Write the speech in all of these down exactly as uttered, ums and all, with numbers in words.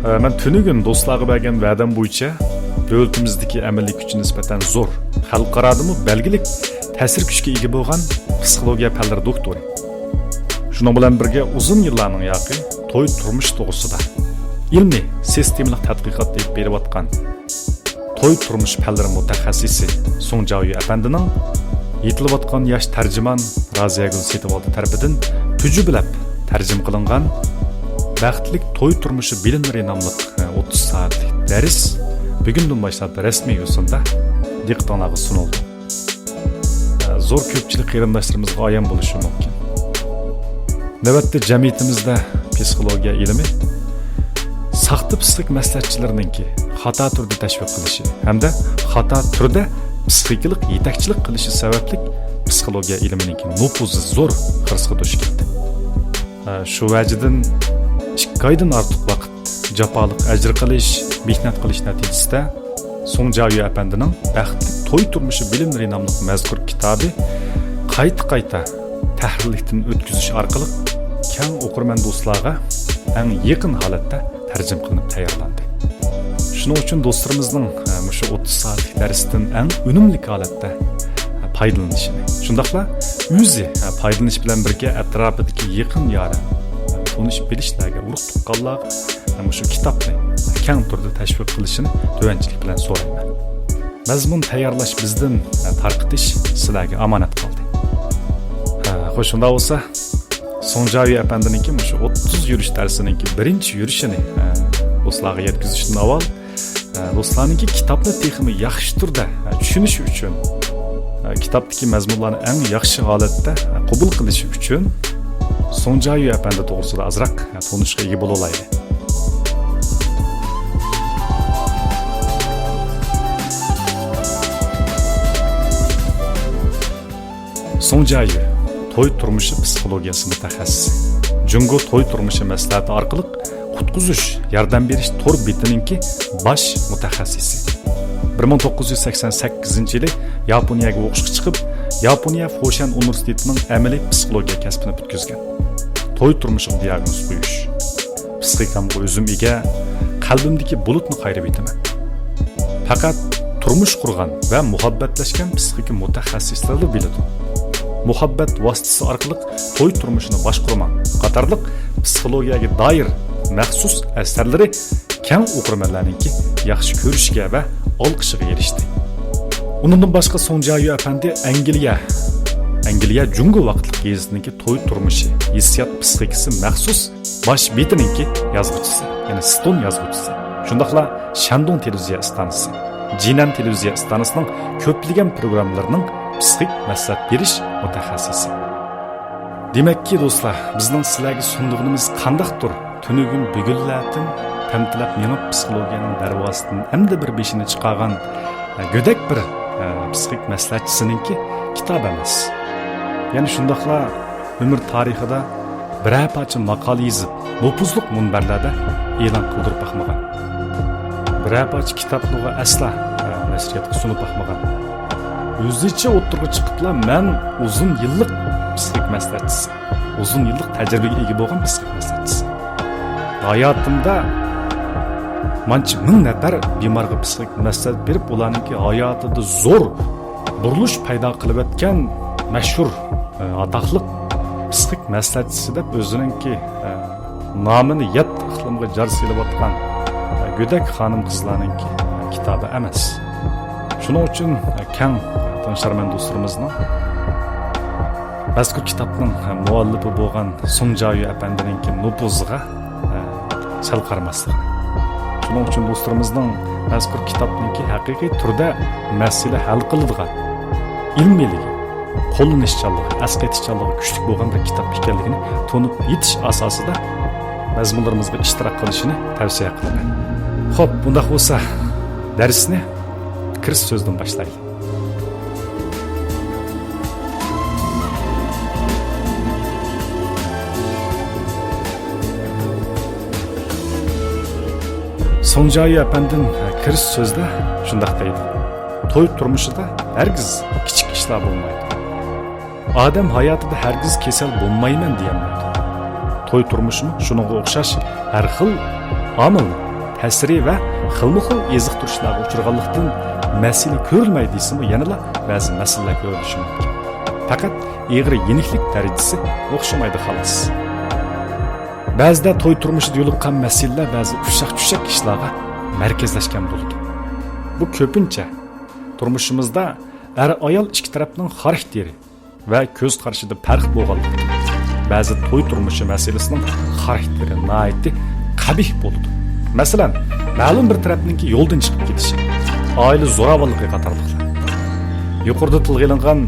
مەن تۈنۈگۈن دوستلارغا بەرگەن ۋەدەم بويىچە دۆلىتىمىزدىكى ئەمەلىي كۈچى نىسبەتەن زور، خەلقئارادىمۇ بەلگىلىك تەسىر كۈچكە ئىگە بولغان پسىخولوگىيە پەنلىرى دوكتورى، شۇنىڭ بىلەن بىرگە ئۇزۇن يىللارنىڭ ياقى توي تۇرمۇش توغرىسىدا ئىلمىي سىستېمىلىق تەتقىقات ئېلىپ بېرىۋاتقان توي تۇرمۇش پەنلىرى مۇتەخەسسىسى سۇڭ جاۋيۈ ئەپەندىنىڭ يېتىلىۋاتقان ياش تەرجىمان رازىيەگۈل سېتىۋالدى تەرىپىدىن تۈجۈبىلەپ تەرجىمە قىلىنغان بەختلىك توي تۇرمۇشى بىلىملىرى ناملىق ئوتتۇز سائەتلىك دەرس بۈگۈندىن باشلاپ رەسمىي يوسۇندا دىققىتىڭلارغا سۇنۇلدى. زور كۆپچىلىك قېرىنداشلىرىمىزغا ئايان بولۇشى مۇمكىن. نۆۋەتتە جەمئىيىتىمىزدە پسىخولوگىيە ئىلمى ساختا پسىخىك مەسلىھەتچىلەرنىڭكى خاتا تۈردە تەشۋىق قىلىشى ھەمدە خاتا تۈردە پسىخىكىلىق يېتەكچىلىك قىلىشى سەۋەبلىك پسىخولوگىيە ئىلمىنىڭكى نوپۇزى زور خىرىسقا دۇچ كەلدى. شۇ ۋەجىدىن ئىككى ئايدىن ئارتۇق ۋاقىت جاپالىق ئەجىر قىلىش، مېھنەت قىلىش نەتىجىسىدە سۇڭ جاۋيۈ ئەپەندىنىڭ بەختلىك توي تۇرمۇشى بىلىملىرى ناملىق مەزكۇر كىتابى قايتا-قايتا تەھرىرلىكتىن ئۆتكۈزۈش ئارقىلىق كەڭ ئوقۇرمەن دوستلارغا ئەڭ يېقىن ھالەتتە تەرجىمە قىلىنىپ تەييارلاندى. شۇنىڭ ئۈچۈن دوستلىرىمىزنىڭ، ئە، مۇشۇ ئوتتۇز سائەتلىك دەرستىن ئەڭ ئۈنۈملۈك ھالەتتە، ئە، پايدىلىنىشىنى، شۇنداقلا ئۆزى، ئە، پايدىلىنىش بىلەن بىرگە ئەتراپىدىكى يېقىن يارەن، ئە، تونۇش بىلىشلەرگە، ئۇرۇق تۇغقانلارغا، ئە، مۇشۇ كىتابنى، ئە، كەڭ تۈردە تەشۋىق قىلىشىنى تۆۋەنچىلىك بىلەن سورايمەن. مەزمۇن تەييارلاش بىزدىن، ئە، تارقىتىش سىلەرگە ئامانەت قالدى. ئە، خوش، شۇنداق بولسا، سۇڭ جاۋيۈ ئەپەندىنىڭكى مۇشۇ ئوتتۇز يۈرۈش دەرسىنىڭكى بىرىنچى يۈرۈشىنى، ئە، دوستلارغا يەتكۈزۈشتىن ئاۋۋال، ئە، دوستلارنىڭكى كىتابنى تېخىمۇ ياخشى تۈردە، ئە، چۈشىنىشى ئۈچۈن، ئە، كىتابتىكى مەزمۇنلارنى ئەڭ ياخشى ھالەتتە، ئە، قوبۇل قىلىشى ئۈچۈن سۇڭ جاۋيۈ ئەپەندى توغرىسىدا ئازراق، ئە، تونۇشقا ئىگە بولالايلى. سۇڭ جايۈ، توي تۇرمۇشى پسىخولوگىيەسى مۇتەخەسسىسى، جۇڭگو توي تۇرمۇشى مەسلىھەتى ئارقىلىق قۇتقۇزۇش، ياردەم بېرىش تور بېتىنىڭكى باش مۇتەخەسسىسى. بىر مىڭ توققۇز يۈز سەكسەن سەككىزىنچى يىلى ياپونىيەگە ئوقۇشقا چىقىپ، ياپونىيە فوشيەن ئۇنىۋېرسىتېتىنىڭ ئەمەلىي پسىخولوگىيە كەسپىنى پۈتكۈزگەن. توي تۇرمۇشىغا دىياگنوز قويۇش، پسىخىكامغا ئۆزۈم ئىگە، قەلبىمدىكى بۇلۇتنى قايرىۋېتىمەن. پەقەت تۇرمۇش قۇرغان ۋە مۇھەببەتلەشكەن پسىخىكا مۇتەخەسسىسلىرىلا بىلىدۇ. مۇھەببەت ۋاسىتىسى ئارقىلىق توي تۇرمۇشىنى باشقۇرىمەن قاتارلىق پسىخولوگىيەگە دائىر مەخسۇس ئەسەرلىرى كەڭ ئوقۇرمەنلەرنىڭكى ياخشى كۆرۈشىگە ۋە ئالقىشىغا ئېرىشتى. ئۇنىڭدىن باشقا سۇڭ جيايۈ ئەپەندى ئەنگلىيە، ئەنگلىيە جۇڭگو ۋاقىتلىق گېزىتىنىڭكى توي تۇرمۇشى، ھېسسىيات پسىخىكىسى مەخسۇس باش بېتىنىڭكى يازغۇچىسى، يەنى ستون يازغۇچىسى، شۇنداقلا شەندۇڭ تېلېۋىزىيە ئىستانسىسى، جىنەن تېلېۋىزىيە ئىستانسىسىنىڭ كۆپلىگەن پروگراممىلىرىنىڭ پسىخىك مەسلىھەت بېرىش مۇتەخەسسىسى. دېمەككى، دوستلار، بىزنىڭ سىلەرگە سۇنىدىغىنىمىز قانداقتۇر؟ تۈنۈگۈن بۈگۈنلەردىن تەمتىلەپ مېڭىپ، پسىخولوگىيەنىڭ دەرۋازىسىدىن ئەمدى بىر بېشىنى چىقارغان، ئە، گۆدەك بىر، ئە، پسىخىك مەسلىھەتچىسىنىڭكى كىتابى ئەمەس. يەنە شۇنداقلا ئۆمۈر تارىخىدا بىرەر پارچە ماقالە يېزىپ، نوپۇزلۇق مۇنبەرلەردە ئېلان قىلدۇرۇپ باقمىغان. بىرەر پارچە كىتابنىغۇ ئەسلا، ئە، نەشرىياتقا سۇنۇپ باقمىغان. ئۆزىچە ئوتتۇرىغا چىقىپلا، مەن ئۇزۇن يىللىق پسىخىك مەسلىھەتچىسى، ئۇزۇن يىللىق تەجرىبىگە ئىگە بولغان پسىخىك مەسلىھەتچىسى. ھاياتىمدا مانچە مىڭ نەپەر بىمارغا پسىخىك مەسلىھەت بېرىپ، ئۇلارنىڭكى ھاياتىدا زور بۇرۇلۇش پەيدا قىلىۋەتكەن مەشھۇر، ئە، ئاتاقلىق پسىخىك مەسلىھەتچىسى دەپ ئۆزىنىڭكى، ئە، نامىنى يەتتە ئىقلىمغا جار سېلىۋاتقان، ئە، گۆدەك خانىم-قىزلارنىڭكى، ئە، كىتابى ئەمەس. شۇنىڭ ئۈچۈن، ئە، كەڭ تىڭشارمەن دوستلىرىمىزنىڭ مەزكۇر كىتابنىڭ، ئە، مۇئەللىپى بولغان سۇڭ جايۈ ئەپەندىنىڭكى نوپۇزىغا، ئە، سەل قارىماسلىق. شۇنىڭ ئۈچۈن دوستلىرىمىزنىڭ مەزكۇر كىتابنىڭكى ھەقىقىي تۈردە مەسىلە ھەل قىلىدىغان، ئىلمىيلىكى، قوللىنىشچانلىقى، ئەسقېتىشچانلىقى كۈچلۈك بولغان بىر كىتاب ئىكەنلىكىنى تونۇپ يېتىش ئاساسىدا مەزمۇنلىرىمىزغا ئىشتىراك قىلىشىنى تەۋسىيە قىلىمەن. خوپ، بۇنداق بولسا، دەرسنى كىرىش سۆزىدىن باشلايلى. سۇڭ جايى ئەپەندىم كىرىش سۆزىدە شۇنداق دەيدۇ: توي تۇرمۇشىدا ھەرگىز كىچىك ئىشلار بولمايدۇ. ئادەم ھاياتىدا ھەرگىز كېسەل بولمايمەن دېيەلمەيدۇ. توي تۇرمۇشىمۇ شۇنىڭغا ئوخشاش ھەر خىل ئامىلنىڭ تەسىرى ۋە خىلمۇخىل ئېزىقتۇرۇشلارغا ئۇچرىغانلىقتىن، مەسىلە كۆرۈلمەي دېسىمۇ، يەنىلا بەزى مەسىلىلەر كۆرۈلۈشى مۇمكىن. پەقەت ئېغىر يېنىكلىك دەرىجىسى ئوخشىمايدۇ، خالاس. بەزىدە توي تۇرمۇشىدا يولۇققان مەسىلىلەر بەزى ئۇششاق-چۈششەك ئىشلارغا مەركەزلەشكەن بولىدۇ. بۇ كۆپىنچە تۇرمۇشىمىزدا ئەر-ئايال ئىككى تەرەپنىڭ خاراكتېرى ۋە كۆز قارىشىدا پەرق بولغانلىقتىن، بەزى توي تۇرمۇشى مەسىلىسىنىڭ خاراكتېرى ناھايىتى قەبىھ بولىدۇ. مەسىلەن، مەلۇم بىر تەرەپنىڭكى يولدىن چىقىپ كېتىشى، ئائىلە زوراۋانلىقى قاتارلىقلار. يۇقىرىدا تىلغا ئېلىنغان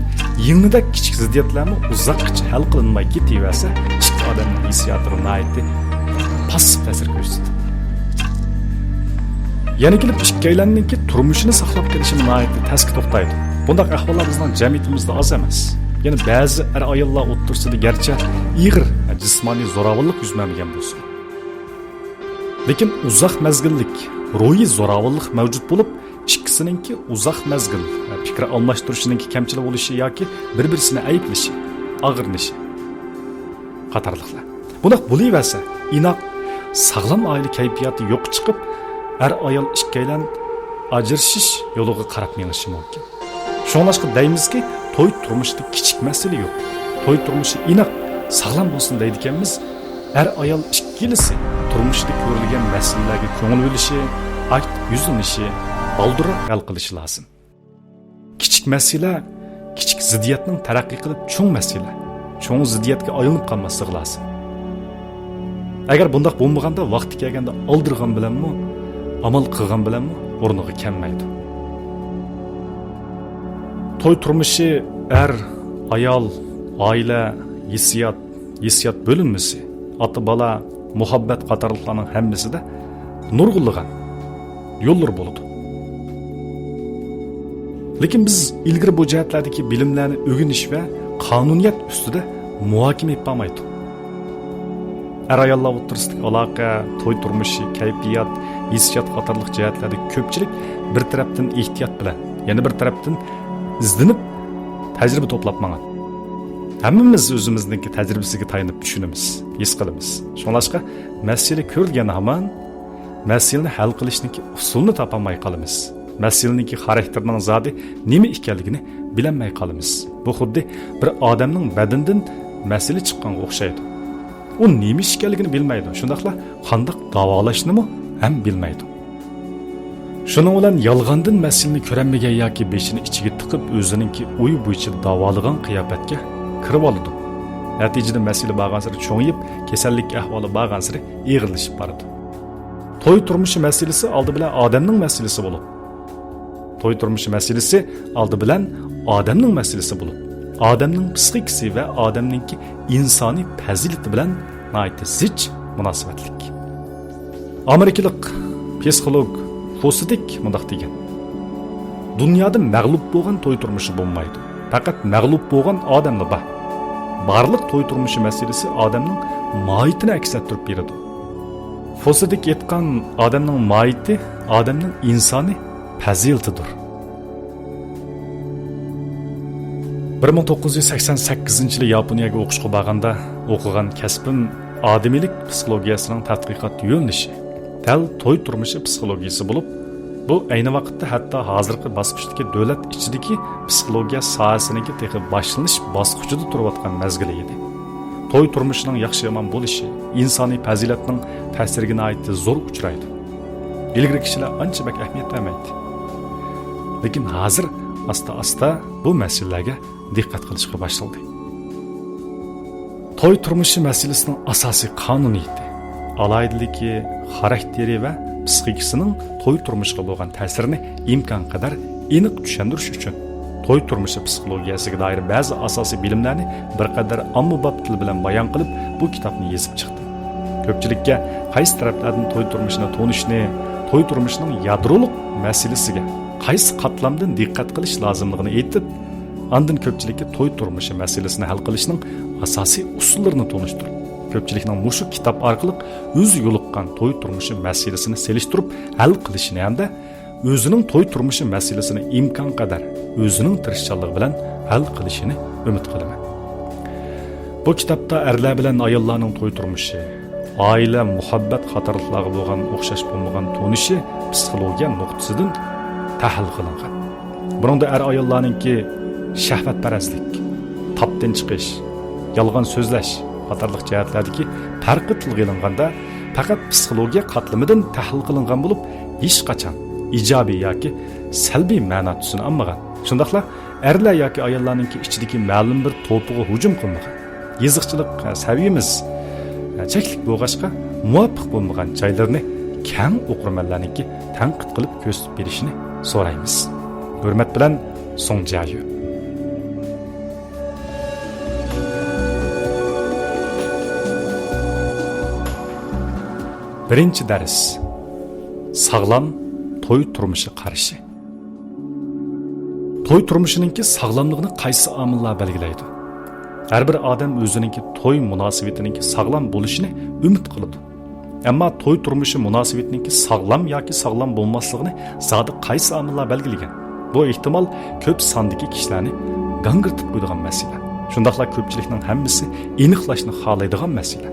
يىڭنىدەك كىچىك زىددىيەتلەرمۇ ئۇزاققىچە ھەل قىلىنماي كېتىۋەرسە، ئىككى ئادەمنىڭ ھېسسىياتىغا ناھايىتى پاسسىپ تەسىر كۆرسىتىدۇ. يەنە كېلىپ ئىككىيلەننىڭكى تۇرمۇشىنى ساقلاپ قېلىشى ناھايىتى تەسكە توختايدۇ. بۇنداق ئەھۋاللار بىزنىڭ جەمئىيىتىمىزدە ئاز ئەمەس. يەنە بەزى ئەر-ئاياللار ئوتتۇرىسىدا گەرچە ئېغىر جىسمانىي زوراۋانلىق يۈز بەرمىگەن بولسىمۇ، لېكىن ئۇزاق مەزگىللىك روھىي زوراۋانلىق مەۋجۇت بولۇپ، ئىككىسىنىڭكى ئۇزاق مەزگىل پىكىر ئالماشتۇرۇشىنىڭكى كەمچىل بولۇشى ياكى بىر-بىرسىنى ئەيىبلىشى، ئاغرىنىشى قاتارلىقلار. بۇنداق بولۇۋەرسە، ئىناق، ساغلام ئائىلە كەيپىياتى يوققا چىقىپ، ئەر-ئايال ئىككىيلەن ئاجرىشىش يولىغا قاراپ مېڭىشى مۇمكىن. شۇڭلاشقا دەيمىزكى، توي تۇرمۇشىدا كىچىك مەسىلە يوق. توي تۇرمۇشى ئىناق، ساغلام بولسۇن دەيدىكەنمىز. ئەر-ئايال ئىككىلىسى تۇرمۇشتا كۆرۈلگەن مەسىلىلەرگە كۆڭۈل بۆلۈشى، ئاكتىپ يۈزلىنىشى، بالدۇرراق ھەل قىلىشى لازىم. كىچىك مەسىلە كىچىك زىددىيەتنىڭ تەرەققىي قىلىپ چوڭ مەسىلە، چوڭ زىددىيەتكە ئايلىنىپ قالماسلىقى لازىم. ئەگەر بۇنداق بولمىغاندا، ۋاقتى كەلگەندە ئالدىرىغان بىلەنمۇ، ئامال قىلغان بىلەنمۇ ئورنىغا كەلمەيدۇ. توي تۇرمۇشى ئەر، ئايال، ئائىلە، ھېسسىيات، ھېسسىيات بۆلۈنمىسى، ئاتا-بالا، مۇھەببەت قاتارلىقلارنىڭ ھەممىسىدە نۇرغۇنلىغان يوللىرى بولىدۇ. لېكىن بىز ئىلگىرى بۇ جەھەتلەردىكى بىلىملەرنى ئۆگىنىش ۋە قانۇنىيەت ئۈستىدە مۇھاكىمە ئېلىپ بارمايدۇ. ئەر-ئاياللار ئوتتۇرىسىدىكى ئالاقە، توي تۇرمۇشى، كەيپىيات، ھېسسىيات قاتارلىق جەھەتلەردە كۆپچىلىك بىر تەرەپتىن ئېھتىيات بىلەن، يەنە بىر تەرەپتىن ئىزدىنىپ، تەجرىبە توپلاپ ماڭىدۇ. ھەممىمىز ئۆزىمىزنىڭكى تەجرىبىسىگە تايىنىپ چۈشىنىمىز، ھېس قىلىمىز. شۇڭلاشقا مەسىلە كۆرۈلگەن ھامان مەسىلىنى ھەل قىلىشنىڭكى ئۇسۇلىنى تاپالماي قالىمىز. مەسىلىنىڭكى خاراكتېرىنىڭ زادى نېمە ئىكەنلىكىنى بىلەلمەي قالىمىز. بۇ خۇددى بىر ئادەمنىڭ بەدىنىدىن مەسىلە چىققانغا ئوخشايدۇ. ئۇ نېمە ئىش ئىكەنلىكىنى بىلمەيدۇ، شۇنداقلا قانداق داۋالاشنىمۇ ھەم بىلمەيدۇ. شۇنىڭ بىلەن يالغاندىن مەسىلىنى كۆرەلمىگەن ياكى بېشىنى ئىچىگە تىقىپ، ئۆزىنىڭكى ئوي بويىچە داۋالىغان قىياپەتكە كىرىۋالىدۇ. نەتىجىدە مەسىلە بارغانسېرى چوڭىيىپ، كېسەللىك ئەھۋالى بارغانسېرى ئېغىرلىشىپ بارىدۇ. توي تۇرمۇشى مەسىلىسى ئالدى بىلەن ئادەمنىڭ مەسىلىسى بولۇپ، توي تۇرمۇشى مەسىلىسى ئالدى بىلەن ئادەمنىڭ مەسىلىسى بولۇپ، ئادەمنىڭ پسىخىكىسى ۋە ئادەمنىڭكى ئىنسانىي پەزىلىتى بىلەن ناھايىتى زىچ مۇناسىۋەتلىك. ئامېرىكىلىق پسىخولوگ فوسدىك مۇنداق دېگەن: «دۇنيادا مەغلۇپ بولغان توي تۇرمۇشى بولمايدۇ. پەقەت مەغلۇپ بولغان ئادەملا بار. بارلىق توي تۇرمۇشى مەسىلىسى ئادەمنىڭ ماھىيىتىنى ئەكس ئەتتۈرۈپ بېرىدۇ.» فوسدىك ئېيتقان، ئادەمنىڭ ماھىيىتى ئادەمنىڭ ئىنسانىي پەزىلىتىدۇر. بىر مىڭ توققۇز يۈز سەكسەن سەككىزىنچى يىلى ياپونىيەگە ئوقۇشقا بارغاندا، ئوقۇغان كەسپىم ئادىمىيلىك پسىخولوگىيەسىنىڭ تەتقىقات يۆنىلىشى، دەل توي تۇرمۇشى پسىخولوگىيەسى بولۇپ، بۇ ئەينى ۋاقىتتا ھەتتا ھازىرقى باسقۇچتىكى دۆلەت ئىچىدىكى پسىخولوگىيە ساھەسىنىڭكى تېخى باشلىنىش باسقۇچىدا تۇرۇۋاتقان مەزگىلى ئىدى. توي تۇرمۇشىنىڭ ياخشى-يامان بولۇشى ئىنسانىي پەزىلەتنىڭ تەسىرىگە ناھايىتى زور ئۇچرايدۇ. ئىلگىرى كىشىلەر ئانچە بەك ئەھمىيەت بەرمەيتتى. لېكىن ھازىر ئاستا-ئاستا بۇ مەسىلىلەرگە دىققەت قىلىشقا باشلىدى. توي تۇرمۇشى مەسىلىسىنىڭ ئاساسىي قانۇنىيىتى، ئالاھىدىلىكى، خاراكتېرى ۋە پسىخىكىسىنىڭ توي تۇرمۇشىغا بولغان تەسىرىنى ئىمكانقەدەر ئېنىق چۈشەندۈرۈش ئۈچۈن، توي تۇرمۇشى پسىخولوگىيەسىگە دائىر بەزى ئاساسىي بىلىملەرنى بىر قەدەر ئاممىباب تىل بىلەن بايان قىلىپ، بۇ كىتابنى يېزىپ چىقتىم. كۆپچىلىككە قايسى تەرەپلەردىن توي تۇرمۇشىنى تونۇشنى، توي تۇرمۇشىنىڭ يادرولۇق مەسىلىسىگە قايسى قاتلامدىن دىققەت قىلىش لازىملىقىنى ئېيتىپ، ئاندىن كۆپچىلىككە توي تۇرمۇشى مەسىلىسىنى ھەل قىلىشنىڭ ئاساسىي ئۇسۇللىرىنى تونۇشتۇرۇپ، كۆپچىلىكنىڭ مۇشۇ كىتاب ئارقىلىق ئۆزى يولۇققان توي تۇرمۇشى مەسىلىسىنى سېلىشتۇرۇپ ھەل قىلىشىنى ھەمدە ئۆزىنىڭ توي تۇرمۇشى مەسىلىسىنى ئىمكانقەدەر ئۆزىنىڭ تىرىشچانلىقى بىلەن ھەل قىلىشىنى ئۈمىد قىلىمەن. بۇ كىتابتا ئەرلەر بىلەن ئاياللارنىڭ توي تۇرمۇشى، ئائىلە، مۇھەببەت قاتارلىقلارغا بولغان ئوخشاش بولمىغان تونۇشى پسىخولوگىيە نۇقتىسىدىن تەھلىل قىلىنغان. بۇنىڭدا ئەر-ئاياللارنىڭكى شەھۋەتپەرەسلىك، تاپتىن چىقىش، يالغان سۆزلەش قاتارلىق جەھەتلەردىكى پەرقى تىلغا ئېلىنغاندا، پەقەت پسىخولوگىيە قاتلىمىدىن تەھلىل قىلىنغان بولۇپ، ھېچقاچان ئىجابىي ياكى سەلبىي مەنا تۈسىنى ئالمىغان. شۇنداقلا ئەرلەر ياكى ئاياللارنىڭكى ئىچىدىكى مەلۇم بىر توپىغا ھۇجۇم قىلمىغان. يېزىقچىلىق سەۋىيىمىز چەكلىك بولغاچقا، مۇۋاپىق بولمىغان جايلىرىنى كەڭ ئوقۇرمەنلەرنىڭكى تەنقىد قىلىپ كۆرسىتىپ بېرىشىنى سورايمىز. ھۆرمەت بىلەن، سۇڭ جيايۈ. بىرىنچى دەرس. ساغلام توي تۇرمۇشى قارىشى. توي تۇرمۇشىنىڭكى ساغلاملىقىنى قايسى ئامىللار بەلگىلەيدۇ؟ ھەر بىر ئادەم ئۆزىنىڭكى توي مۇناسىۋىتىنىڭكى ساغلام بولۇشىنى ئۈمىد قىلىدۇ. ئەمما توي تۇرمۇشى مۇناسىۋىتىنىڭكى ساغلام ياكى ساغلام بولماسلىقىنى زادى قايسى ئامىللار بەلگىلىگەن؟ بۇ ئېھتىمال كۆپ ساندىكى كىشىلەرنى گاڭگىرىتىپ قويىدىغان مەسىلە. شۇنداقلا كۆپچىلىكنىڭ ھەممىسى ئېنىقلاشنى خالايدىغان مەسىلە.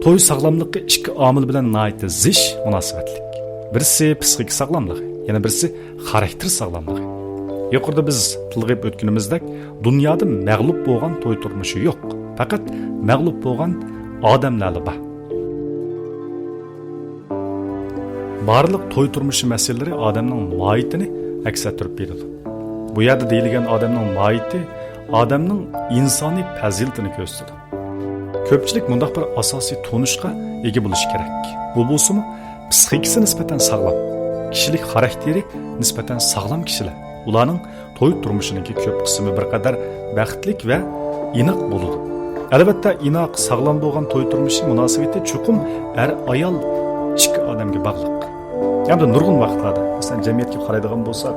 توي ساغلاملىقى ئىككى ئامىل بىلەن ناھايىتى زىچ مۇناسىۋەتلىك. بىرسى پسىخىكا ساغلاملىقى، يەنە بىرسى خاراكتېر ساغلاملىقى. يۇقىرىدا بىز تىلغا ئېلىپ ئۆتكىنىمىزدەك، دۇنيادا مەغلۇپ بولغان توي تۇرمۇشى يوق. پەقەت مەغلۇپ بولغان ئادەملەرلا بار. بارلىق توي تۇرمۇشى مەسىلىلىرى ئادەمنىڭ ماھىيىتىنى ئەكس ئەتتۈرۈپ بېرىدۇ. بۇ يەردە دېيىلگەن ئادەمنىڭ ماھىيىتى ئادەمنىڭ ئىنسانىي پەزىلىتىنى كۆرسىتىدۇ. كۆپچىلىك مۇنداق بىر ئاساسىي تونۇشقا ئىگە بولۇشى كېرەك. بۇ بولسىمۇ پسىخىكىسى نىسبەتەن ساغلام، كىشىلىك خاراكتېرى نىسبەتەن ساغلام كىشىلەر. ئۇلارنىڭ توي تۇرمۇشىنىڭكى كۆپ قىسمى بىر قەدەر بەختلىك ۋە ئىناق بولىدۇ. ئەلۋەتتە، ئىناق، ساغلام بولغان توي تۇرمۇشى مۇناسىۋىتى چوقۇم ئەر-ئايال ئىككى ئادەمگە باغلىق. ھەمدە نۇرغۇن ۋاقىتلاردا، مەسىلەن، جەمئىيەتكە قارايدىغان بولساق،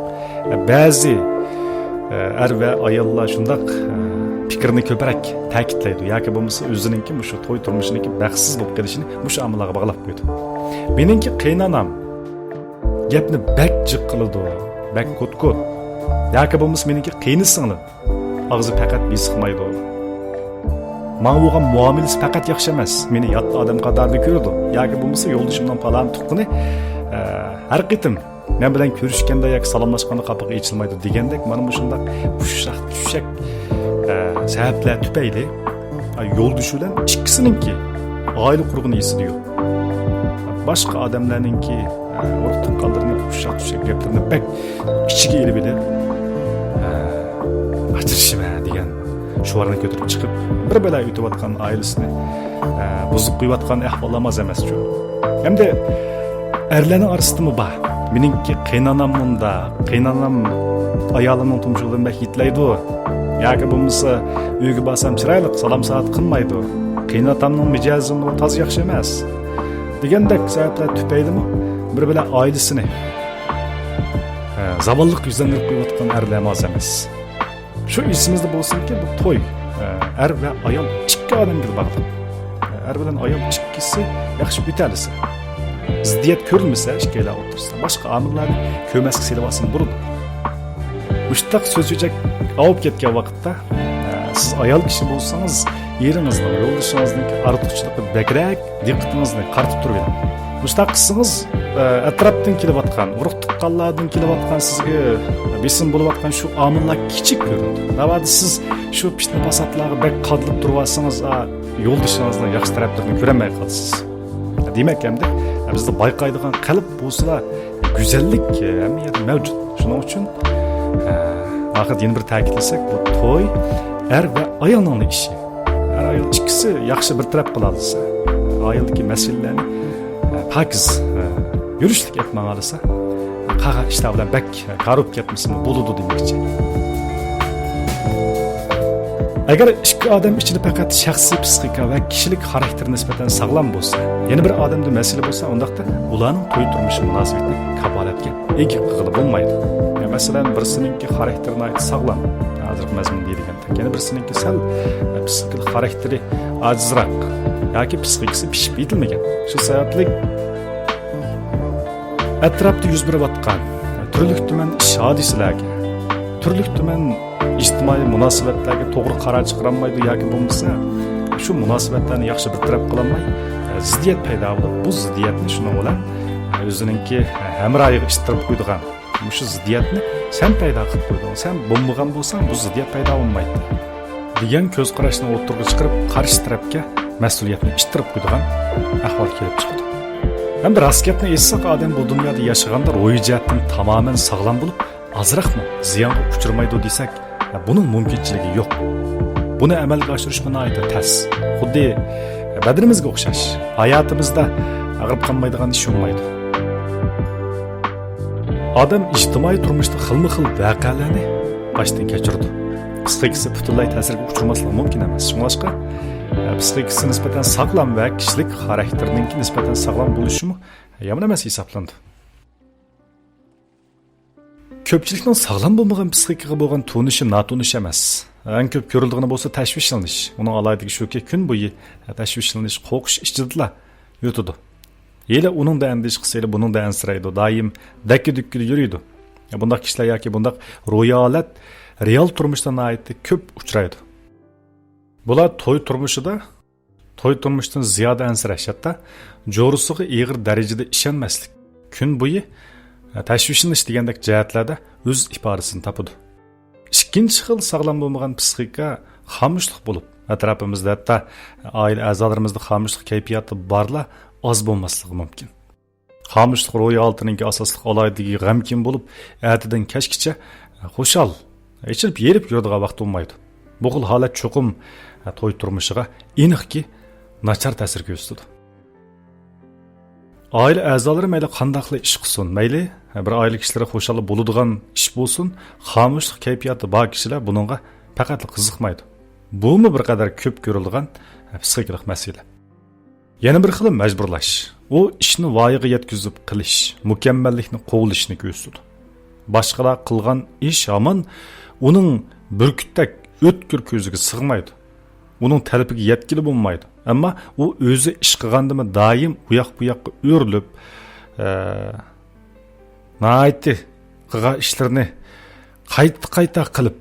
بەزى ئەر ۋە ئاياللار شۇنداق پىكىرنى كۆپرەك تەكىتلەيدۇ ياكى بولمىسا ئۆزىنىڭكى مۇشۇ توي تۇرمۇشىنىڭكى بەختسىز بولۇپ قېلىشىنى مۇشۇ ئامىللارغا باغلاپ قويىدۇ. مېنىڭكى قېيىنانام گەپنى بەك جىق قىلىدۇ، بەك كوت-كوت. ياكى بولمىسا مېنىڭكى قېيىنسىڭلىم ئاغزى پەقەت بېسىقمايدۇ. ماڭا بولغان مۇئامىلىسى پەقەت ياخشى ئەمەس. مېنى يات ئادەم قاتارىدا كۆرىدۇ. ياكى بولمىسا يولدىشىمنىڭ پالان تۇغقىنى، ئە، ھەر قېتىم مەن بىلەن كۆرۈشكەندە ياكى سالاملاشقاندا قاپىقى ئېچىلمايدۇ دېگەندەك، مانا مۇشۇنداق ئۇششاق-چۈششەك، ئە، سەۋەبلەر تۈپەيلى، ئە، يولدىشى بىلەن ئىككىسىنىڭكى ئائىلە قۇرغىنى ئېسىدە يوق. باشقا ئادەملەرنىڭكى، ئە، ئۇرۇق تۇغقانلىرىنىڭ ئۇششاق-چۈششەك گەپلىرىنى بەك ئىچىگە ئېلىۋېلىپ، ئە، ئاجرىشىمەن دېگەن شوئارنى كۆتۈرۈپ چىقىپ، بىر بەلا ئۆتۈۋاتقان ئائىلىسىنى، ئە، بۇزۇپ قويۇۋاتقان ئەھۋاللارمۇ ئاز ئەمەسچۇ. ھەمدە ئەرلەرنىڭ ئارىسىدىمۇ بار. مېنىڭكى قېيىنانام مۇنداق، قېيىنانام ئايالىمنىڭ تۇمشۇقىدىن بەك يېتىلەيدۇ. ياكى بولمىسا ئۆيگە بارسام چىرايلىق سالام سائەت قىلمايدۇ. قېيىناتامنىڭ مىجەزىمۇ تازا ياخشى ئەمەس. دېگەندەك سەۋەبلەر تۈپەيلىمۇ بىر بىلەن ئائىلىسىنى، ئە، زاۋاللىققا يۈزلەندۈرۈپ قويۇۋاتقان ئەرلەرمۇ ئاز ئەمەس. شۇ ئېسىمىزدە بولسۇنكى، بۇ توي، ئە، ئەر ۋە ئايال ئىككى ئادەمگە باغلىق. ئەر بىلەن ئايال ئىككىسى ياخشى ئۆتەلىسە، زىددىيەت كۆرۈلمىسە ئىككىيلەن ئوتتۇرىسىدا، باشقا ئامىللارنى كۆرمەسكە سېلىۋالسىمۇ بولىدۇ. مۇشتاق سۆز-چۆچەك ئاۋۇپ كەتكەن ۋاقىتتا، ئە، سىز ئايال كىشى بولسىڭىز، ئېرىڭىزنىڭ، يولدىشىڭىزنىڭكى ئارتۇقچىلىقىغا بەكرەك دىققىتىڭىزنى قارىتىپ تۇرۇۋېلىڭ. مۇشتاق قىلسىڭىز، ئە، ئەتراپتىن كېلىۋاتقان، ئۇرۇق-تۇغقانلاردىن كېلىۋاتقان سىزگە بېسىم بولۇۋاتقان شۇ ئامىللار كىچىك كۆرۈنىدۇ. ناۋادا سىز شۇ پىتنە-پاساتلارغا بەك قادىلىپ تۇرۇۋالسىڭىز، ئا، يولدىشىڭىزنىڭ ياخشى تەرەپلىرىنى كۆرەلمەي قالىسىز. دېمەك، ئەمدى بىزدە بايقايدىغان قەلب بولسىلا، گۈزەللىك ھەممە يەردە مەۋجۇت. شۇنىڭ ئۈچۈن، ئە، ئاخىرىدا يەنە بىر تەكىتلىسەك، بۇ توي ئەر ۋە ئايالنىڭلا ئىشى. ئەر-ئايال ئىككىسى ياخشى بىر تەرەپ قىلالىسا، ئائىلىدىكى مەسىلىلەرنى، ئە، پاكىز، ئە، يۈرۈشلۈك ئېلىپ ماڭالىسا، قالغان ئىشلار بىلەن بەك كارىپ كەتمىسىمۇ بولىدۇ دېمەكچى. ئەگەر ئىككى ئادەم ئىچىدە پەقەت شەخسىي پىسخىكا ۋە كىشىلىك خاراكتېر نىسبەتەن ساغلام بولسا، يەنە بىر ئادەمدە مەسىلە بولسا، ئۇنداقتا ئۇلارنىڭ توي تۇرمۇشى مۇناسىۋىتىنى كاپالەتكە ئىگە قىلغىلى بولمايدۇ. يا، مەسىلەن، بىرسىنىڭكى خاراكتېرى ناھايىتى ساغلام، ھازىرقى مەزمۇن دېيىلگەندەك، يەنە بىرسىنىڭكى سەل، ئە، پىسخىكىلىق خاراكتېرى ئاجىزراق ياكى پىسخىكىسى پىشىپ يېتىلمىگەن. شۇ سەۋەبلىك ئەتراپتا يۈز بېرىۋاتقان تۈرلۈك تۈمەن ئىش ھادىسىلەرگە، تۈرلۈك تۈمەن ئىجتىمائىي مۇناسىۋەتلەرگە توغرا قارار چىقىرالمايدۇ ياكى بولمىسا شۇ مۇناسىۋەتلەرنى ياخشى بىر تەرەپ قىلالماي، زىددىيەت پەيدا بولۇپ، بۇ زىددىيەتنى شۇنىڭ بىلەن ئۆزىنىڭكى ھەمراھىغا ئىتتىرىپ قويىدىغان، مۇشۇ زىددىيەتنى سەن پەيدا قىلىپ قويدۇڭ، سەن بولمىغان بولساڭ، بۇ زىددىيەت پەيدا بولمايتتى، دېگەن كۆز قاراشنى ئوتتۇرىغا چىقىرىپ، قارشى تەرەپكە مەسئۇلىيەتنى ئىتتىرىپ قويىدىغان ئەھۋال كېلىپ چىقىدۇ. ھەمدە راست گەپنى ئېيتساق، ئادەم بۇ دۇنيادا ياشىغاندا روھىي جەھەتتىن تامامەن ساغلام بولۇپ، ئازراقمۇ زىيانغا ئۇچرىمايدۇ دېسەك، بۇنىڭ مۇمكىنچىلىكى يوق. بۇنى ئەمەلگە ئاشۇرۇشمۇ ناھايىتى تەس. خۇددى بەدىنىمىزگە ئوخشاش. ھاياتىمىزدا ئاغرىپ قالمايدىغان ئىش بولمايدۇ. ئادەم ئىجتىمائىي تۇرمۇشتا خىلمۇ خىل ۋەقەلەرنى باشتىن كەچۈرىدۇ. پسىخىكىسى پۈتۈنلەي تەسىرگە ئۇچرىماسلىقى مۇمكىن ئەمەس. شۇڭلاشقا، پسىخىكىسى نىسبەتەن ساغلام ۋە كىشىلىك خاراكتېرىنىڭكى نىسبەتەن ساغلام بولۇشىمۇ يامان ئەمەس ھېسابلىنىدۇ. كۆپچىلىكنىڭ ساغلام بولمىغان پسىخىكىغا بولغان تونۇشى ناتونۇش ئەمەس. ئەڭ كۆپ كۆرۈلىدىغىنى بولسا تەشۋىشلىنىش. ئۇنىڭ ئالاھىدىلىكى شۇكى، كۈن بويى تەشۋىشلىنىش، قورقۇش ئىچىدىلا يۈرىدۇ. ھېلى ئۇنىڭدا ئەندىشە قىلسا، ھېلى بۇنىڭدا ئەنسىرەيدۇ، دائىم دەككە-دۈككىدە يۈرىدۇ. بۇنداق كىشىلەر ياكى بۇنداق روھىي ھالەت رېئال تۇرمۇشتا ناھايىتى كۆپ ئۇچرايدۇ. بۇلار توي تۇرمۇشىدا توي تۇرمۇشتىن زىيادە ئەنسىرەش، ھەتتا جورىسىغا ئېغىر دەرىجىدە ئىشەنمەسلىك، كۈن بويى تەشۋىشلىنىش دېگەندەك جەھەتلەردە ئۆز ئىپادىسىنى تاپىدۇ. ئىككىنچى خىل ساغلام بولمىغان پسىخىكا خامۇشلۇق بولۇپ، ئەتراپىمىزدا، ھەتتا ئائىلە ئەزالىرىمىزدا خامۇشلۇق كەيپىياتى بارلار ئاز بولماسلىقى مۇمكىن. خامۇشلۇق روھىي ھالىتىنىڭكى ئاساسلىق ئالاھىدىلىكى غەمكىن بولۇپ، ئەتىدىن كەچكىچە خۇشال، ئېچىلىپ يېرىپ يۈرىدىغان ۋاقتى بولمايدۇ. بۇ خىل ھالەت چوقۇم توي تۇرمۇشىغا ئېنىقكى ناچار تەسىر كۆرسىتىدۇ. ئائىلە ئەزالىرى مەيلى قانداقلا ئىش قىلسۇن، مەيلى بىر ئائىلە كىشىلىرى خۇشال بولىدىغان ئىش بولسۇن، خامۇشلۇق كەيپىياتى بار كىشىلەر بۇنىڭغا پەقەتلا قىزىقمايدۇ. بۇمۇ بىر قەدەر كۆپ كۆرۈلىدىغان پسىخىكىلىق مەسىلە. يەنە بىر خىلى مەجبۇرلاش. ئۇ ئىشنى ۋايىغا يەتكۈزۈپ قىلىش، مۇكەممەللىكنى قوغلىشىنى كۆرسىتىدۇ. باشقىلار قىلغان ئىش ھامان ئۇنىڭ بۈركۈتتەك ئۆتكۈر كۆزىگە سىغمايدۇ. ئۇنىڭ تەلىپىگە يەتكىلى بولمايدۇ. ئەمما ئۇ ئۆزى ئىش قىلغاندىمۇ دائىم ئۇياق-بۇياققا ئۆرۈلۈپ، ئە، ناھايىتى قىلغان ئىشلىرىنى قايتا-قايتا قىلىپ،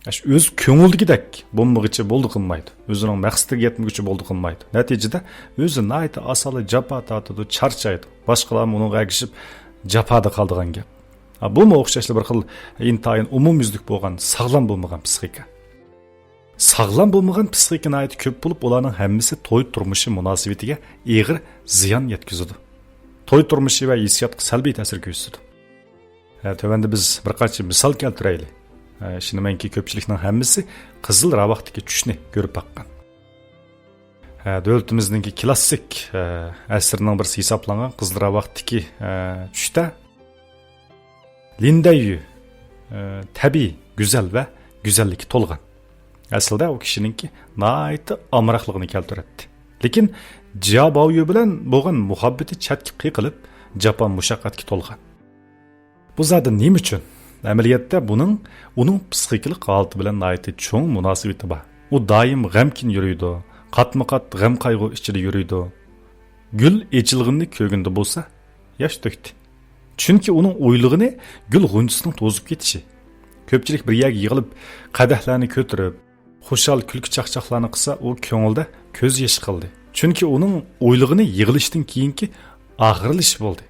ئاشۇ ئۆز كۆڭلىدىكىدەك بولمىغۇچە بولدى قىلمايدۇ. ئۆزىنىڭ مەقسىتىگە يەتمىگۈچە بولدى قىلمايدۇ. نەتىجىدە ئۆزى ناھايىتى ئاسانلا جاپا تارتىدۇ، چارچايدۇ. باشقىلارمۇ ئۇنىڭغا ئەگىشىپ جاپادا قالىدىغان گەپ. ھا، بۇمۇ ئوخشاشلا بىر خىل ئىنتايىن ئومۇميۈزلۈك بولغان، ساغلام بولمىغان پسىخىكا. ساغلام بولمىغان پسىخىكا ناھايىتى كۆپ بولۇپ، ئۇلارنىڭ ھەممىسى توي تۇرمۇشى مۇناسىۋىتىگە ئېغىر زىيان يەتكۈزىدۇ. توي تۇرمۇشى ۋە ھېسسىياتقا سەلبىي تەسىر كۆرسىتىدۇ. ھە، تۆۋەندە بىز بىر قانچە مىسال كەلتۈرەيلى. ھە، ئىشىنىمەنكى، كۆپچىلىكنىڭ ھەممىسى قىزىل راۋاقتىكى چۈشنى كۆرۈپ باققان. ھە، دۆلىتىمىزنىڭكى كلاسسىك، ھە، ئەسىرىنىڭ بىرسى ھېسابلانغان قىزىل راۋاقتىكى، ھە، چۈشتە لىن دەييۈ، ھە، تەبىئىي گۈزەل ۋە گۈزەللىككە تولغان. ئەسلىدە ئۇ كىشىنىڭكى ناھايىتى ئامراقلىقىنى كەلتۈرەتتى. لېكىن جيا باۋيۈ بىلەن بولغان مۇھەببىتى چەتكە قېقىلىپ، جاپا مۇشەققەتكە تولغان. بۇ زادى نېمە ئۈچۈن؟ ئەمەلىيەتتە بۇنىڭ ئۇنىڭ پسىخىكىلىق ھالىتى بىلەن ناھايىتى چوڭ مۇناسىۋىتى بار. ئۇ دائىم غەمكىن يۈرىدۇ، قاتمۇ قات غەم قايغۇ ئىچىدە يۈرىدۇ. گۈل ئېچىلغىنىنى كۆرگىنىدە بولسا ياش تۆكتى. چۈنكى ئۇنىڭ ئويلىغىنى گۈل غۇنچىسىنىڭ توزۇپ كېتىشى. كۆپچىلىك بىر يەرگە يىغىلىپ، قەدەھلەرنى كۆتۈرۈپ، خۇشال كۈلكە چاقچاقلارنى قىلسا، ئۇ كۆڭلىدە كۆز يېشى قىلدى. چۈنكى ئۇنىڭ ئويلىغىنى يىغىلىشتىن كېيىنكى ئاخىرلىشىش بولدى.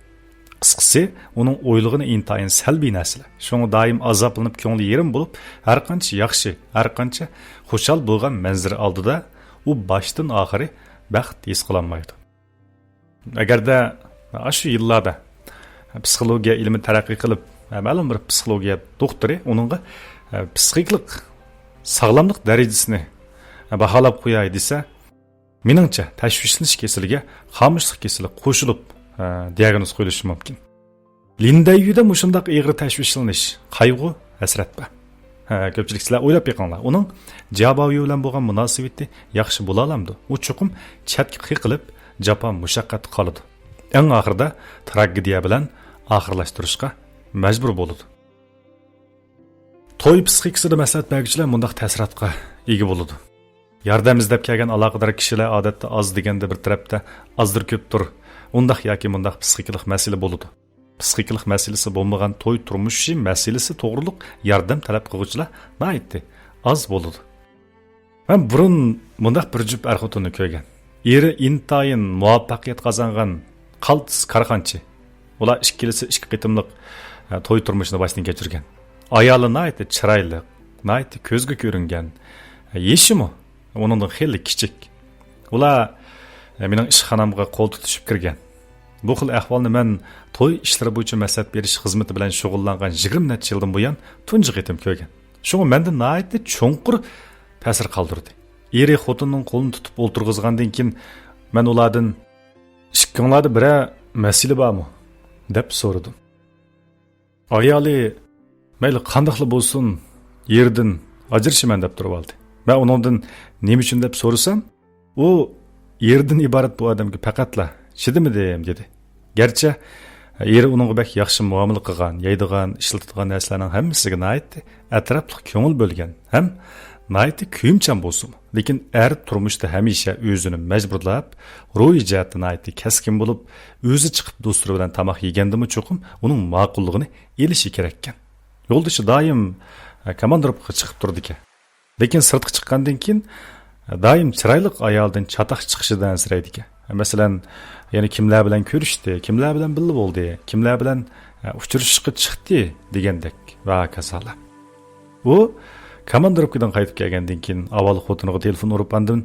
قىسقىسى، ئۇنىڭ ئويلىغىنى ئىنتايىن سەلبىي نەرسىلەر. شۇڭا دائىم ئازابلىنىپ، كۆڭلى يېرىم بولۇپ، ھەرقانچە ياخشى، ھەرقانچە خۇشال بولغان مەنزىرە ئالدىدا ئۇ باشتىن ئاخىرى بەخت ھېس قىلالمايدۇ. ئەگەردە ئاشۇ يىللاردا پسىخولوگىيە ئىلمى تەرەققىي قىلىپ، مەلۇم بىر پسىخولوگىيە دوختۇرى ئۇنىڭغا پسىخىكىلىق ساغلاملىق دەرىجىسىنى باھالاپ قوياي دېسە، مېنىڭچە، تەشۋىشلىنىش كېسىلىگە خامۇشلۇق كېسىلى قوشۇلۇپ دىياگنوز قويۇلۇشى مۇمكىن. لىن دەييۈدە مۇشۇنداق ئېغىر تەشۋىشلىنىش، قايغۇ، ھەسرەت بار. ھە، كۆپچىلىك سىلەر ئويلاپ بېقىڭلار، ئۇنىڭ جيا باۋيۈ بىلەن بولغان مۇناسىۋىتى ياخشى بولالامدۇ؟ ئۇ چوقۇم چەتكە قېقىلىپ، جاپا مۇشەققەتتە قالىدۇ. ئەڭ ئاخىرىدا تراگېدىيە بىلەن ئاخىرلاشتۇرۇشقا مەجبۇر بولىدۇ. توي پسىخىكىسىدا مەسلىھەت بەرگۈچىلەر مۇنداق تەسىراتقا ئىگە بولىدۇ. ياردەم ئىزدەپ كەلگەن ئالاقىدار كىشىلەر ئادەتتە ئاز دېگەندە بىر تەرەپتە ئازدۇر كۆپتۇر ئۇنداق ياكى مۇنداق پسىخىكىلىق مەسىلە بولىدۇ. پسىخىكىلىق مەسىلىسى بولمىغان توي تۇرمۇشى مەسىلىسى توغرۇلۇق ياردەم تەلەپ قىلغۇچىلار ناھايىتى ئاز بولىدۇ. مەن بۇرۇن مۇنداق بىر جۈپ ئەر-خوتۇننى كۆرگەن. ئېرى ئىنتايىن مۇۋەپپەقىيەت قازانغان قالتىس كارخانىچى. ئۇلار ئىككىلىسى ئىككى قېتىملىق، ئە، توي تۇرمۇشىنى باشتىن كەچۈرگەن. ئايالى ناھايىتى چىرايلىق، ناھايىتى كۆزگە كۆرۈنگەن. ئە، يېشىمۇ ئۇنىڭدىن خېلى كىچىك. ئۇلار، ئە، مېنىڭ ئىشخانامغا قول تۇتۇشۇپ كىرگەن. بۇ خىل ئەھۋالنى مەن توي ئىشلىرى بويىچە مەسلىھەت بېرىش خىزمىتى بىلەن شۇغۇللانغان يىگىرمە نەچچە يىلدىن بۇيان تۇنجى قېتىم كۆرگەن. شۇڭا مەندە ناھايىتى چوڭقۇر تەسىر قالدۇردى. ئېرى خوتۇننىڭ قولىنى تۇتۇپ ئولتۇرغۇزغاندىن كېيىن، مەن ئۇلاردىن، «ئىككىڭلاردا بىرەر مەسىلە بارمۇ؟» دەپ سورىدىم. ئايالى، «مەيلى قانداقلا بولسۇن، ئېرىدىن ئاجرىشىمەن» دەپ تۇرۇۋالدى. مەن ئۇنىڭدىن، «نېمە ئۈچۈن؟» دەپ سورىسام، ئۇ، «ئېرىدىن ئىبارەت بۇ ئادەمگە پەقەتلا چىدىمىدىم» دېدى. گەرچە ئېرى ئۇنىڭغا بەك ياخشى مۇئامىلە قىلغان، يەيدىغان، ئىشلىتىدىغان نەرسىلەرنىڭ ھەممىسىگە ناھايىتى ئەتراپلىق كۆڭۈل بۆلگەن ھەم ناھايىتى كۆيۈمچان بولسىمۇ، لېكىن ئەر تۇرمۇشتا ھەمىشە ئۆزىنى مەجبۇرلاپ، روھىي جەھەتتە ناھايىتى كەسكىن بولۇپ، ئۆزى چىقىپ دوستلىرى بىلەن تاماق يېگەندىمۇ چوقۇم ئۇنىڭ ماقۇللۇقىنى ئېلىشى كېرەككەن. يولدىشى دائىم، ئە، كاماندىروپكىغا چىقىپ تۇرىدىكەن. لېكىن سىرتقا چىققاندىن كېيىن، ئە، دائىم چىرايلىق ئايالدىن چاتاق چىقىشىدىن ئەنسىرەيدىكەن. مەسىلەن، يەنە كىملەر بىلەن كۆرۈشتى، كىملەر بىلەن بىللە بولدى، كىملەر بىلەن، ئە، ئۇچرىشىشقا چىقتى دېگەندەك ۋە ھاكازالار. ئۇ كاماندىروپكىدىن قايتىپ كەلگەندىن كېيىن ئاۋۋال خوتۇنىغا تېلېفون ئۇرۇپ، ئاندىن،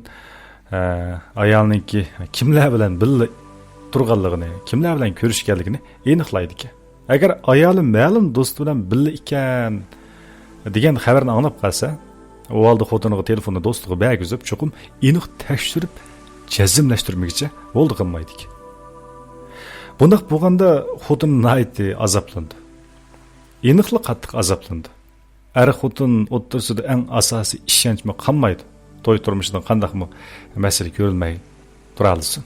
ئە، ئايالىنىڭكى كىملەر بىلەن بىللە تۇرغانلىقىنى، كىملەر بىلەن كۆرۈشكەنلىكىنى ئېنىقلايدىكەن. ئەگەر ئايالى مەلۇم دوستى بىلەن بىللە ئىكەن دېگەن خەۋەرنى ئاڭلاپ قالسا، ئۇ ھالدا خوتۇنىغا تېلېفوننى دوستىغا بەرگۈزۈپ، چوقۇم ئېنىق تەكشۈرۈپ، جەزملەشتۈرمىگىچە ھولدا قىلمايدىكەن. بۇنداق بولغاندا خوتۇن ناھايىتى ئازابلىنىدۇ. ئېنىقلا قاتتىق ئازابلىنىدۇ. ئەر-خوتۇن ئوتتۇرىسىدا ئەڭ ئاساسىي ئىشەنچمۇ قالمايدۇ. توي تۇرمۇشىدا قانداقمۇ مەسىلە كۆرۈلمەي تۇرالىسۇن؟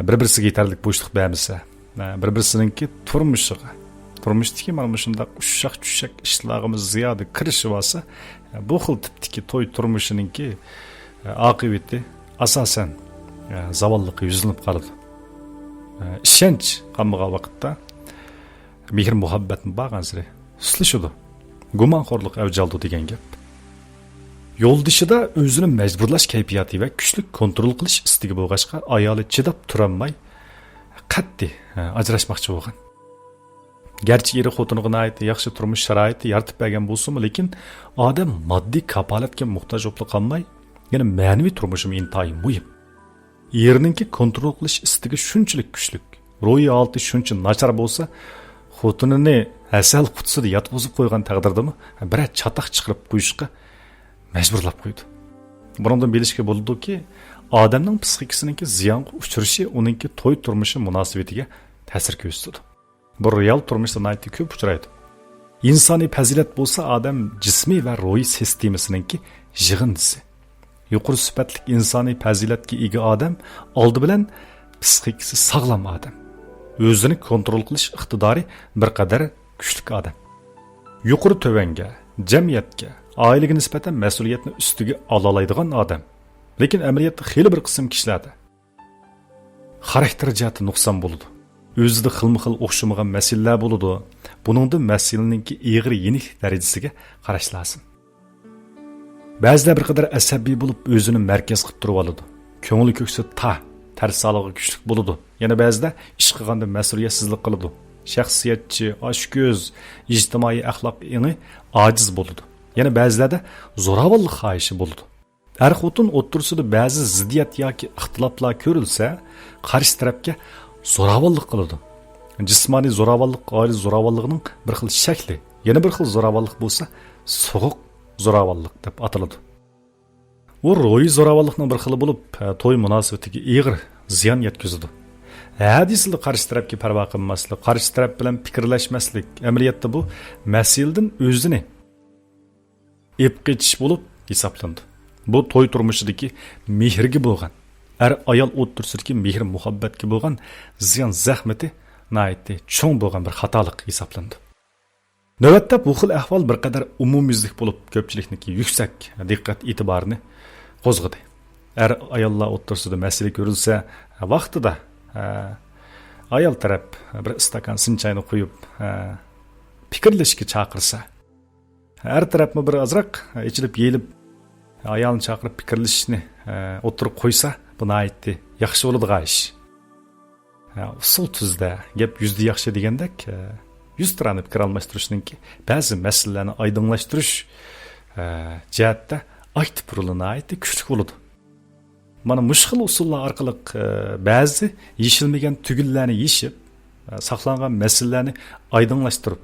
بىر-بىرسىگە يېتەرلىك بوشلۇق بەرمىسە، بىر-بىرسىنىڭكى تۇرمۇشىغا، تۇرمۇشتىكى مانا مۇشۇنداق ئۇششاق-چۈششەك ئىشلارغىمۇ زىيادە كىرىشىۋالسا، بۇ خىل تىپتىكى توي تۇرمۇشىنىڭكى ئاقىۋىتى ئاساسەن زاۋاللىققا يۈزلىنىپ قالىدۇ. ئىشەنچ قالمىغان ۋاقىتتا، مېھىر-مۇھەببەتمۇ بارغانسېرى سۇسلىشىدۇ، گۇمانخورلۇق ئەۋج ئالىدۇ دېگەن گەپ. يولدىشىدا ئۆزىنى مەجبۇرلاش كەيپىياتى ۋە كۈچلۈك كونترول قىلىش ئىستىكى بولغاچقا، ئايالى چىداپ تۇرالماي، قەتئىي، ھە، ئاجراشماقچى بولغان. گەرچە ئېرى خوتۇنىغا ناھايىتى ياخشى تۇرمۇش شارائىتى يارىتىپ بەرگەن بولسىمۇ، لېكىن ئادەم ماددىي كاپالەتكە موھتاج بولۇپلا قالماي، يەنە مەنىۋى تۇرمۇشىمۇ ئىنتايىن مۇھىم. ئېرىنىڭكى كونترول قىلىش ئىستىكى شۇنچىلىك كۈچلۈك، روھىي ھالىتى شۇنچە ناچار بولسا، خوتۇنىنى ھەسەل قۇتىسىدا ياتقۇزۇپ قويغان تەقدىردىمۇ بىرەر چاتاق چىقىرىپ قويۇشقا مەجبۇرلاپ قويىدۇ. بۇنىڭدىن بىلىشكە بولىدۇكى، ئادەمنىڭ پسىخىكىسىنىڭكى زىيانغا ئۇچرىشى ئۇنىڭكى توي تۇرمۇشى مۇناسىۋىتىگە تەسىر كۆرسىتىدۇ. بۇ رېئال تۇرمۇشتا ناھايىتى كۆپ ئۇچرايدۇ. ئىنسانىي پەزىلەت بولسا ئادەم جىسمىي ۋە روھىي سىستېمىسىنىڭكى يىغىندىسى. يۇقىرى سۈپەتلىك ئىنسانىي پەزىلەتكە ئىگە ئادەم ئالدى بىلەن پسىخىكىسى ساغلام ئادەم. ئۆزىنى كونترول قىلىش ئىقتىدارى بىر قەدەر كۈچلۈك ئادەم. يۇقىرى تۆۋەنگە، جەمئىيەتكە، ئائىلىگە نىسبەتەن مەسئۇلىيەتنى ئۈستىگە ئالالايدىغان ئادەم. لېكىن ئەمەلىيەتتە خېلى بىر قىسىم كىشىلەردە خاراكتېر جەھەتتە نۇقسان بولىدۇ. ئۆزىدە خىلمۇخىل ئوخشىمىغان مەسىلىلەر بولىدۇ. بۇنىڭدا مەسىلىنىڭكى ئېغىر يېنىكلىك دەرىجىسىگە قاراش لازىم. بەزىلەر بىر قەدەر ئەسەبىي بولۇپ، ئۆزىنى مەركەز قىلىپ تۇرۇۋالىدۇ. كۆڭلى كۆكسى تار، تەرس ھالغا كۈچلۈك بولىدۇ. يەنە بەزىدە ئىش قىلغاندا مەسئۇلىيەتسىزلىك قىلىدۇ. شەخسىيەتچى، ئاچكۆز، ئىجتىمائىي ئەخلاق ئېڭى ئاجىز بولىدۇ. يەنە بەزىلەردە زوراۋانلىق خاھىشى بولىدۇ. ئەر-خوتۇن ئوتتۇرىسىدا بەزى زىددىيەت ياكى ئىختىلاپلار كۆرۈلسە، قارشى تەرەپكە زوراۋانلىق قىلىدۇ. جىسمانىي زوراۋانلىق ئائىلە زوراۋانلىقىنىڭ بىر خىل شەكلى، يەنە بىر خىل زوراۋانلىق بولسا سوغۇق زوراۋانلىق دەپ ئاتىلىدۇ. ئۇ روھىي زوراۋانلىقنىڭ بىر خىلى بولۇپ، توي مۇناسىۋىتىگە ئېغىر زىيان يەتكۈزىدۇ. ھە دېسىلا قارشى تەرەپكە پەرۋا قىلماسلىق، قارشى تەرەپ بىلەن پىكىرلەشمەسلىك، ئەمەلىيەتتە بۇ مەسىلىدىن ئۆزىنى ئېلىپ قېچىش بولۇپ ھېسابلىنىدۇ. بۇ توي تۇرمۇشىدىكى مېھىرگە بولغان، ئەر-ئايال ئوتتۇرىسىدىكى مېھىر-مۇھەببەتكە بولغان زىيان زەخمىتى ناھايىتى چوڭ بولغان بىر خاتالىق ھېسابلىنىدۇ. نۆۋەتتە بۇ خىل ئەھۋال بىر قەدەر ئومۇميۈزلۈك بولۇپ، كۆپچىلىكنىڭكى يۈكسەك دىققەت ئېتىبارىنى قوزغىدى. ئەر-ئاياللار ئوتتۇرىسىدا مەسىلە كۆرۈلسە، ۋاقتىدا، ئە، ئايال تەرەپ بىر ئىستاكان سىنچاينى قۇيۇپ، ئە، پىكىرلىشىشكە چاقىرسا، ئەر تەرەپمۇ بىر ئازراق ئېچىلىپ يېيىلىپ، ئايالنى چاقىرىپ پىكىرلىشىشنى، ئە، ئوتتۇرىغا قويسا، بۇ ناھايىتى ياخشى بولىدىغان ئىش. ئە، ئۇسسۇل تۈزدە، گەپ يۈزدە ياخشى دېگەندەك، ئە، يۈز تىرانە پىكىر ئالماشتۇرۇشنىڭكى بەزى مەسىلىلەرنى ئايدىڭلاشتۇرۇش، ئە، جەھەتتە ئاكتىپ رولى ناھايىتى كۈچلۈك بولىدۇ. مانا مۇشۇ خىل ئۇسۇللار ئارقىلىق، ئە، بەزى يېشىلمىگەن تۈگۈنلەرنى يېشىپ، ئە، ساقلانغان مەسىلىلەرنى ئايدىڭلاشتۇرۇپ،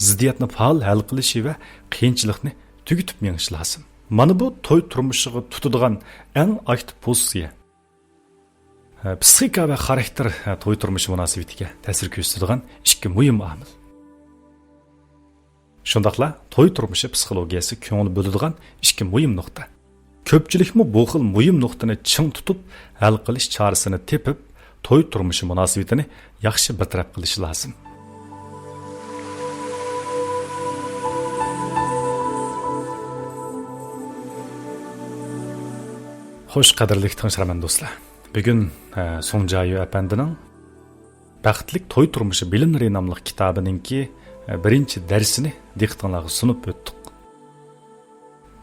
زىددىيەتنى پائال ھەل قىلىشى ۋە قىيىنچىلىقنى تۈگىتىپ مېڭىشى لازىم. مانا بۇ توي تۇرمۇشىغا تۇتىدىغان ئەڭ ئاكتىپ پوزىتسىيە. پسىخىكا ۋە خاراكتېر توي تۇرمۇشى مۇناسىۋىتىگە تەسىر كۆرسىتىدىغان ئىككى مۇھىم ئامىل. شۇنداقلا توي تۇرمۇشى پسىخولوگىيەسى كۆڭۈل بۆلىدىغان ئىككى مۇھىم نۇقتا. كۆپچىلىكمۇ بۇ خىل مۇھىم نۇقتىنى چىڭ تۇتۇپ، ھەل قىلىش چارىسىنى تېپىپ، توي تۇرمۇشى مۇناسىۋىتىنى ياخشى بىر تەرەپ قىلىشى لازىم. خوش، قەدىرلىك تىڭشىرمەن دوستلار. بۈگۈن، ئە، سۇڭ جايۈ ئەپەندىنىڭ بەختلىك توي تۇرمۇشى بىلىملىرى ناملىق كىتابىنىڭكى، ئە، بىرىنچى دەرسىنى دىققىتىڭلارغا سۇنۇپ ئۆتتۇق.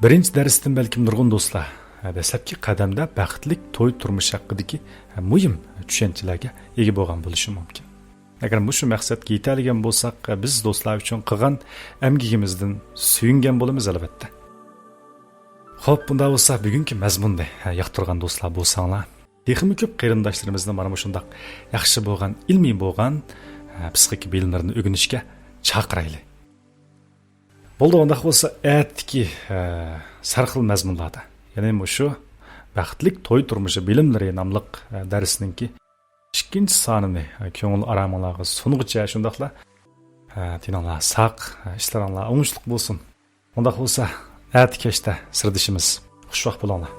بىرىنچى دەرستىن بەلكىم نۇرغۇن دوستلار، ئە، دەسلەپكى قەدەمدە بەختلىك توي تۇرمۇشى ھەققىدىكى، ئە، مۇھىم چۈشەنچىلەرگە ئىگە بولغان بولۇشى مۇمكىن. ئەگەر مۇشۇ مەقسەتكە يېتەلىگەن بولساق، ئە، بىز دوستلار ئۈچۈن قىلغان ئەمگىكىمىزدىن سۆيۈنگەن بولىمىز، ئەلۋەتتە. خوپ، بۇنداق بولسا بۈگۈنكى مەزمۇننى، ھە، ياقتۇرغان دوستلار بولساڭلار، تېخىمۇ كۆپ قېرىنداشلىرىمىزنى مانا مۇشۇنداق ياخشى بولغان، ئىلمىي بولغان، ھە، پسىخىكا بىلىملىرىنى ئۆگىنىشكە چاقىرايلى. بولدى، ئۇنداق بولسا ئەتىكى، ھە، سەرخىل مەزمۇنلاردا، يەنى مۇشۇ بەختلىك توي تۇرمۇشى بىلىملىرى ناملىق، ھە، دەرسنىڭكى ئىككىنچى سانىنى، ھە، كۆڭۈل ئارامىڭلارغا سۇنغۇچە شۇنداقلا، ھە، تېنىڭلار ساق، ھە، ئىشلىرىڭلار ئوڭۇشلۇق بولسۇن. ئۇنداق بولسا، ئەتە كەچتە سىردىشىمىز. خۇشۋاق بولۇڭلار.